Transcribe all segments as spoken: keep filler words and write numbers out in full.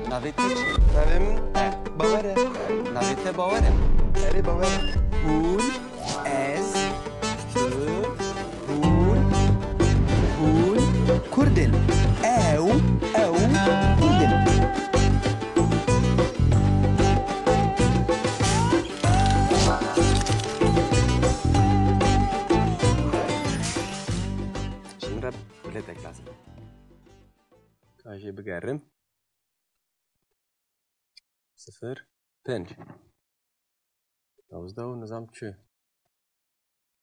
Navê te çi? Navê min Bawer e. Navê te Bawer e? Erê, Bawer e. Hûn, ez, tu, hûn, hûn Kurd in. Ew, ew Kurd in. Ji min re bilêtek lazim e. Ka jê bigerim. Sifir, pênc, nozde û nizam çi?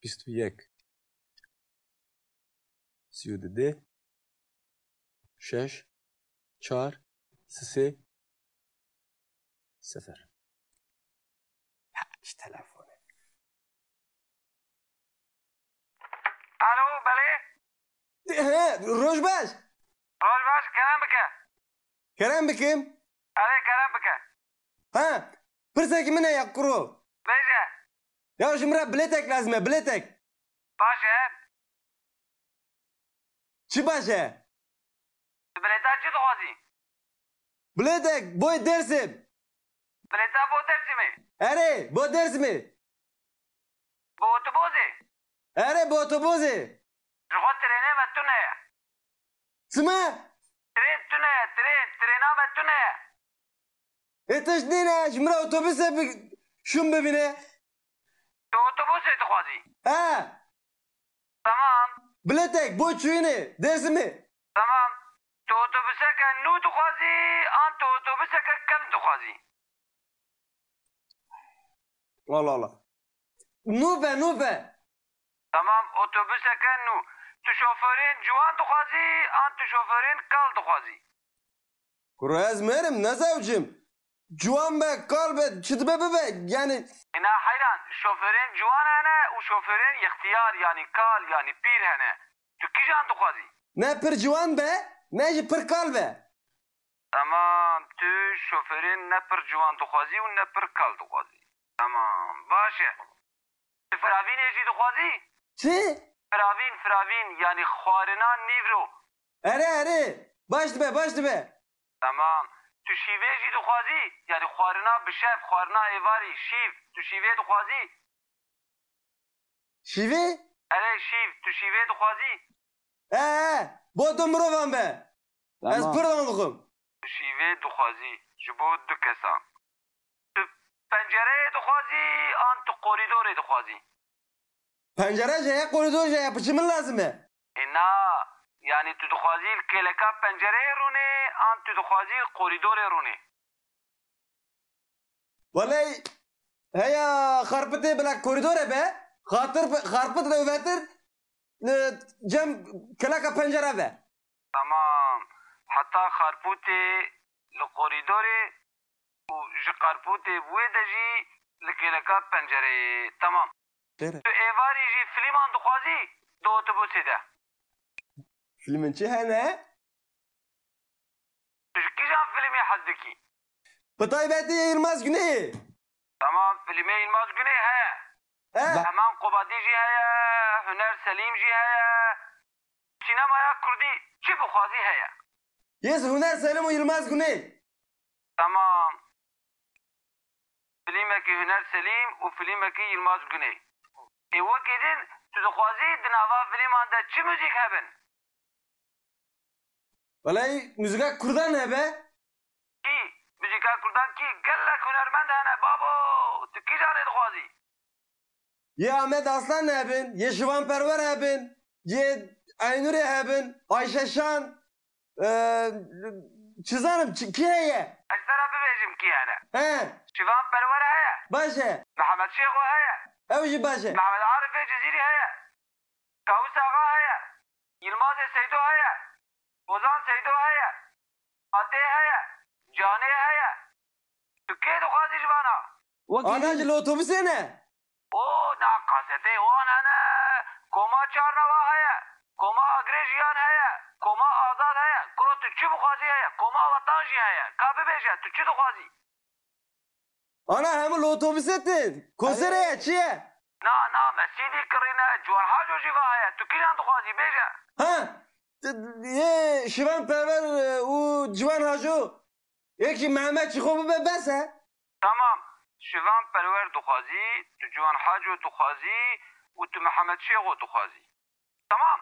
Bîst û yek, sî û du, şeş, çar, sifir, sifir. Ha, ji telefonê. Alo, belê? He, roj baş. Roj baş, kerem bike. Kerem bikim? Erê, kerem bike. Ha, pirsekî min heye kuro. Bêje. Ya ji min re bilêtek lazim e, bilêtek. Baş e. Çi baş e? Tu bilêta çi dixwazî? Bilêtek, boy Dêrsim. Bilêta bo Dêrsimê? Erê, bo Dêrsimê. Bo otobozê? Erê, bo otobozê. Ji xwe trênê me tune ye. Çima? Trên tune ye, trên, trêna me tune ye. Ê tişt nîne, ji min re otobusê bi-, şûn bibîne. Tu otobusê dixwazî? He. Tamam. Bilêtek, bo çûyînê, Dêrsimê. Tamam. Tu otobuseke nû dixwazî, an tu otobuseke kevn dixwazî? Allah Allah. Nû be, nû be. Tamam, otobuseke nû. Tu şoförên ciwan dixwazî, an tu şoförên kal dixwazî? Kuro ez mêr im, ne zewcîm. Ciwan be, kal be, çi dibe bibe, yanî. Ina heyran, şoförên ciwan hene û şoförên ixtiyar, yanî kal, yanî pîr hene. Tu kîjan dixwazî? Ne pir ciwan be, ne jî pir kal be. Tamam, tu şoförên ne pir ciwan dixwazî û ne pir kal dixwazî. Tamam, baş e. Tu firavînê jî dixwazî? Çi? Firavîn, firavîn, yanî xwarina nîvro. Erê, erê. Baş dibe, baş dibe. Tamam. Tu şîvê jî dixwazî? Yanî xwarina bi şev, xwarina êvarî, şîv. Tu şîvê dixwazî? Şîvê? Erê, şîv. Tu şîvê dixwazî? E, e. Bo du mirovan be. Ez Tamam. pir van dixwim. Tu şîvê dixwazî ji bo du kesan. Tu pencereyê dixwazî an tu korîdorê dixwazî? Pencere jî heye, korîdor jî heye, piçî min lazim e. Ê na, yanî tu dixwazî li kêleka pencereyê rûnê an tu dixwazî li korîdorê rûnê? Welay heya xarpitê bila korîdorê be, xatir xarpit rewvetir li cem kêleka pencere be. Tamam. Heta xarpûtê li korîdorê û ji xarpûtê bi wê de jî li kêleka pencereyê. Tamam. Tere. Tu êvarî jî filman dixwazî di otobusê de? Filmin çi hene? Tu ji kîjan filmê hez dikî? Bi taybetî Yilmaz Güney. Tamam, filmê Yilmaz Güney heye. He. Heman Qubadî jî heye, Huner Selîm jî heye. Sînemaya kurdî çi bixwazî heye. Yê Huner Selîm û Yilmaz Güney. Tamam. Filmekî Huner Selîm û filmekî Yilmaz Güney. Ê wekî din tu dixwazî di nava filman de çi muzîk hebin? Welay muzîka kurdan hebe. Kî? Muzîka kurdan kî? Gelek hunermend hene babo. Tu kîjanê dixwazî? Yê Ahmet Aslan hebin, yê Şivan Perwer hebin, yê Aynurê hebin, Ayşe Şan, e, çi zanim, çi, kî heye? Ez te re bibêjim kî hene. He. Şivan Perwer heye. Baş e. Mehmet Şêxo heye. Ew jî baş e. Mehmet Arifê Cizîrî heye. Kawis Axa heye. Yilmazê Seydo heye. Ozan Seydo heye. Fatê heye. Canê heye. Tu kê dixwazî ji vana? Wekî Ana din. Ji li otobusê ne? O, na kazetê wan hene. Koma Çarnava heye. Koma Agirê Jiyan heye. Koma Azad heye. Kuro tu çi bixwazî heye. Koma Wetan jî heye. Ka bibêje, tu çi dixwazî? Ana hemû li otobusê tên. Konserê ye, çi ye? Na, na, me C D kirîne, Ciwan Haco jî va heye. Tu kîjan dixwazî, bêje? Ha, yê Şivan Perwer, e, û Ciwan Haco. Yek jî Mehmet Şixo bibe bes e. Tamam. Şivan Perwer dixwazî, tu Ciwan Haco dixwazî û tu Mihemed Şêxo dixwazî. Tamam.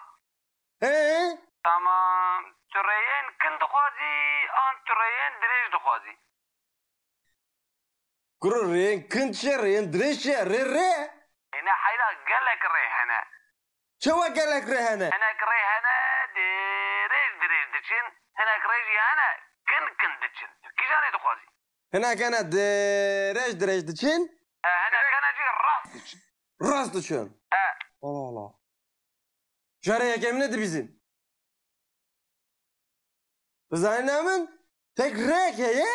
He? Tamam. Tu rêyên kin dixwazî an tu rêyên dirêj dixwazî? Kuro rêyên kin çi ye, rêyên dirêj çi ye? Rê rê. Êne heyra gelek rê hene. Çawa gelek rê hene? Hinek rê hene dirêj dirêj diçin, hinek rê jî hene kin kin diçin. Tu kîjanê dixwazî? Hinek hene dirêj dirêj diçin. E, hinek hene jî rast diçin. Rast diçin. E. Allah Allah. Jara yekemine dibîzin. Bizanîna min tek rêyek heye.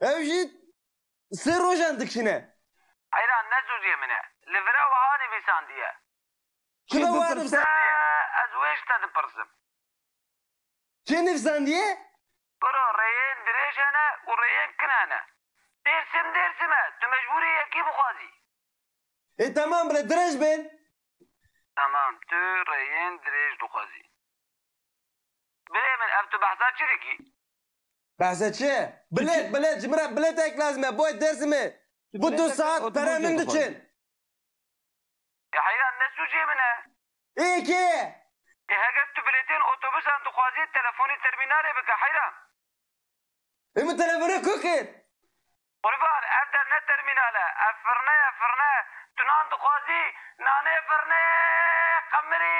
Ew jî sê rojan dikişîne. Heyran ne zûziyê min e. Li vira wiha nivîsandiye. Çi de wiha nivîsandiye? Ez wê ji te dipirsim. Kê nivîsandiye? Kuro rêyên dirêj hene û rêyên kin hene. Dêrsim dêrsim e. Tu mecbûr î yekî bixwazî. Ê temam bile dirêj bên. Tamam, tu rêyên dirêj dixwazî. Birê min, ev tu behsa çi dikî? Behsa çi? Bilêt, bilêt, ji min re bilêtek lazim e, boy Dêrsimê. Bu du saet pere min diçin. Ya heyran, ne sûcê min e? Ê kê ye? Ê heger tu bilêtên otobusan dixwazî, telefonî termînalê bike heyran. Ê min telefona ku kir? Qurban, ev der ne termînal e. Ev firne ye, firne. Tu nan dixwazî, nanê firne, qemirî.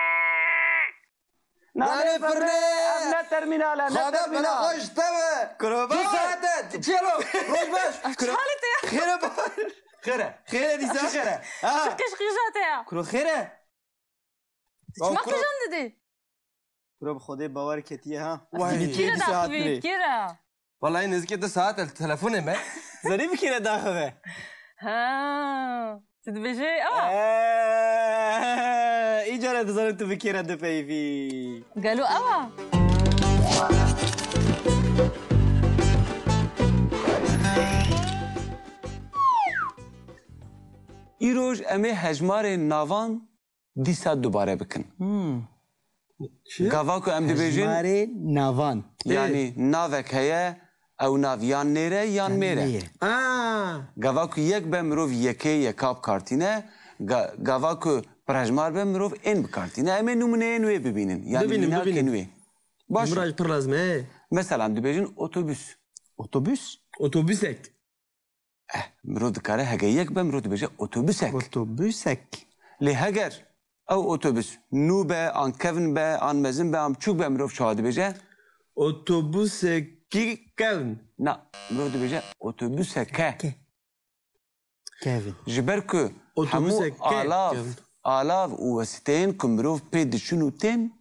Nanê firne. Ev ne termînal e, ne termînal. Xwada bela xwe ji te be. Kurban. Tu saet e, çelo, roj baş. Çi halê te ye? Xêre baş. Xêre. Xêre dîsa. Çi xêre? Ha. Çi qîj qîja te ya? Kuro xêre. Çima qîjan didî? Kuro bi Xwedê bawer ketiye ha. Vay. Kî re daxivî, kî re? Vallahi nêzîkî du saet e li telefonê me. Zerî bi kî re daxive? Ha, tu dibêjê ew a? Eee, îcar e dizanim tu bi kî re dipeyivî. Gelo ew a? Îroj em ê hejmarên navan dîsa dubare bikin. Hmm. Çi? Gava ku em dibêjin, hejmarê navan. Yanî navek heye, ew nav yan nêr e, yan mêr e. Yan mêr e. Aa. Gava ku yek be, mirov yekê yeka bikartîne, ga-, gava ku pirhejmar be, mirov ên bikartîne. Em ê nimûneyên wê bibînin. Yanî bibînin, mînakên wê. Baş e. Min re jî pir lazim e. Mesela, em dibêjin otobus. Otobus? Otobusek. Eh, mirov dikare hege yek be, mirov dibêje otobusek. Otobusek. Lê heger ew otobus nû be, an kevn be, an mezin be, an biçûk be, mirov çawa dibêje? Otobusekî kevn. Na, mirov dibêje otobuseke. Ke. Kevn. Ji ber ku hemû alav, alav û wesîteyên ku mirov pê diçin û tên,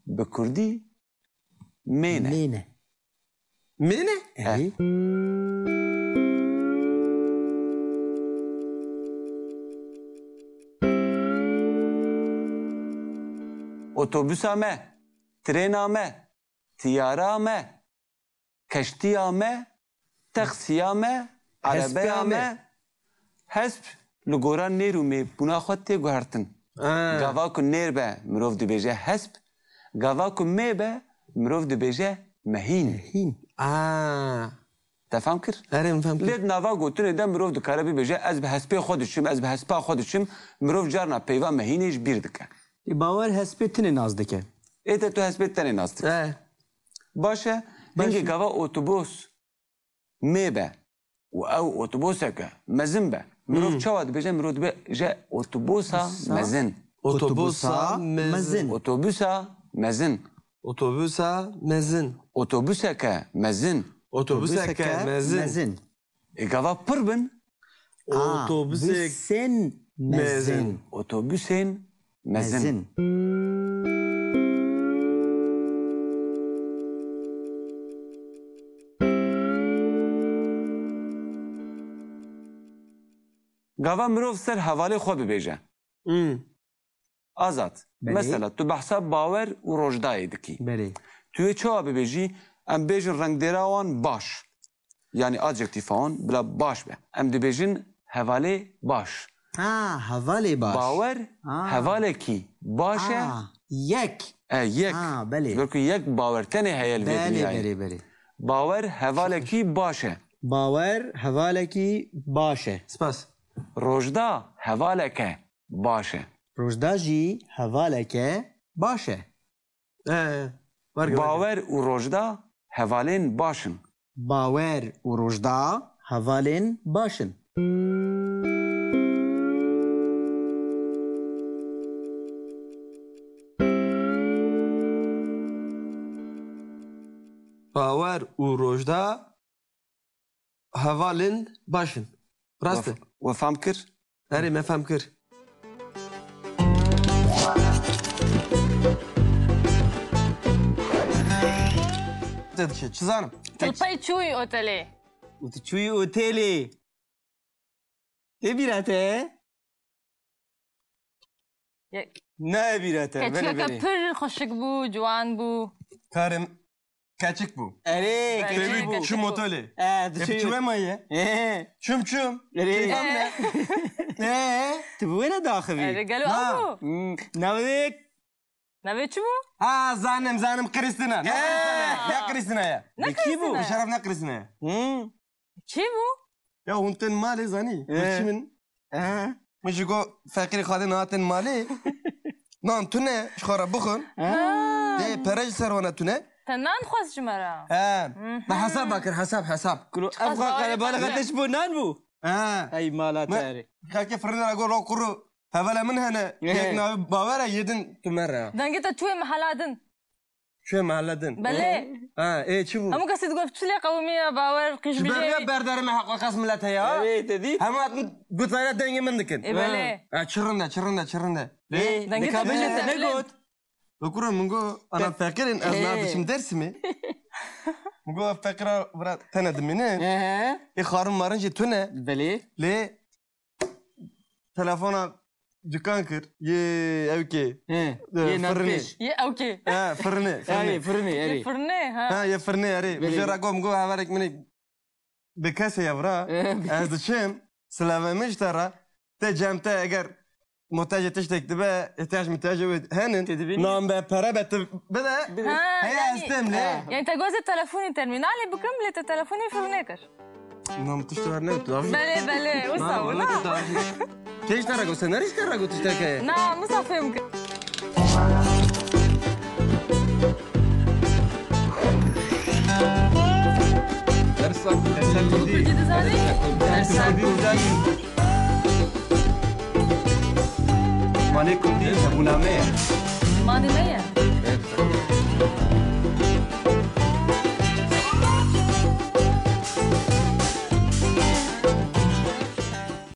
bi kurdî Mêne. Mêne. Mêne? Erê. Otobüsa me, trêna me, tiyara me, keştiya me, Texsiya me, erebeya me, hesp li gora nêr û mêbûna xwe tê guhertin. Ha. Gava ku nêr be, mirov dibêje hesp, gava ku mê be, mirov dibêje mehîn. Mehîn. Ha. Te fam kir? Erê, min fam kir. Lê di nava gotinê de mirov dikare bibêje, ez bi hespê xwe diçim, ez bi hespa xwe diçim, mirov carna peyva mehînê ji bîr dike. Ê, bawer hespê tinê nas dike. Ê te tu hespê tenê nas dike. He. Baş e, hingê gava otobus mê be û ew otobuseke mezin be, mirov çawa dibêje? Mirov dibêje otobusa mezin. Otobusa mezin. Otobusa mezin. Otobusa mezin. Otobuseke mezin. Otobuseke mezin. Ê gava pir bin. Otobusek mezin. Otobusên mezin. Gava mirov ser hevalê xwe bibêje. Hmm. Azad. Belê. Mesela tu behsa bawer û rojdayê dikî. Belê. Tu yê çawa bibêjî? Em bêjin rengdêra wan baş. Yanî adjektîfa wan bila baş be. Em dibêjin hevalê baş. Ha, hevalê baş. Bawer, ha, hevalekî baş e. Ha, yek. E, yek. Ha, belê. Ji ber ku yek bawer tenê heye li vê dinyayê. Belê, belê, belê. Bawer hevalekî baş e. Bawer hevalekî baş e. Spas. Rojda hevaleke baş e. Rojda jî hevaleke baş e. Ee, var gördüm. Bawer û Rojda hevalên baş in. Bawer û Rojda hevalên baş in. Bawer û Rojda hevalên baş in. Rast e. We, we fam kir? Erê, me fam kir. Te dişe, çi zanim? Tu pey çûyî otelê? Û tu çûyî otelê? Tê bîra te? Ye- Ne bîra te, belê, Keçikeke belê. Pir xweşik bû, ciwan bû. Karim keçik bû. Erê, belê, keçik bû. Çi motelê? E, e, çi wema ye? E. Çum çum. Erê. Çum çum ne? E. Tu bi wê ne daxivî? Erê, gelo ew bû? Hmm, navê. Navê çi bû? Ha, zanim, zanim, Krîstina. Ne Krîstina ye? Ne Krîstina ye? Ne Krîstina ye? Bi şeref ne Krîstina ye? Hmm. Kî bû? Ya hûn tên malê zanî? He. Min çi min? He. Min ji got feqîrê xalê niha tên malê. Nan tune, ji xwe re bixwin. He. Dê pere ji ser wana tune. Te nan xwest ji me re? He. Mhm. Me hesab kir, hesab, hesab. Kuro, ev xwe qerebalixa te ji bo nan bû? He. Ey mala te erê. Xelkê firnê re got, ro kuro, hevala min hene, yek navê Bawer e, yê din tu me re. Dengê te çûyê mehela din. Çûye mehelle din. Belê. Ha, ê, çi bû? Hemû kesî digot, "Çi lê qewimiye, Bawer, qîj bijê." Ji ber vê berdarê me heqweqas millet heye, ha? Erê, te dît? Hemû hatin gotara dengê min dikin. Ê, belê. Ha, çi rind e, çi rind e, çi rind e. Ê, dengê te çi ne got? Li kuro min got, ana feqîr in, ez niha diçim Dêrsimê. Min got, feqîra vira tene dimînin. Ê, xarin marin jî tune. Belê. Lê telefona dukan kir. Yê ewkê. He, e, yê firinê. Navpêş. Yê ewkê. He, firinê, firinê. Yê firinê, erê. Yê firinê, ha. Ha, yê firinê, erê. Belê. Bijê ra got, min got, hevalek min ê bi kesê ye vira. He. Ez diçim, silave min ji te re. Te cem te eger muhtacê tiştek dibe, ihtiyac muhtacê wê henin. Te dibînî? Nan be, pere be, tu bide. Bide. Ha, heye, yanî, ez têm lê. Ha. Yanî te gozê telefonî termînalê bikim, lê te telefonî firinê kir. Na, min tişt wer newt, dawî. Belê, belê, wisa wina. Kê ji te re got, senarî ji te re got tiştek heye? Na, min sa fêm kir. Dersa Kurdî. Kurdî dizanî? Dersa Kurdî. Zimanê Kurdî hebûna me ye. Zimanê me ye.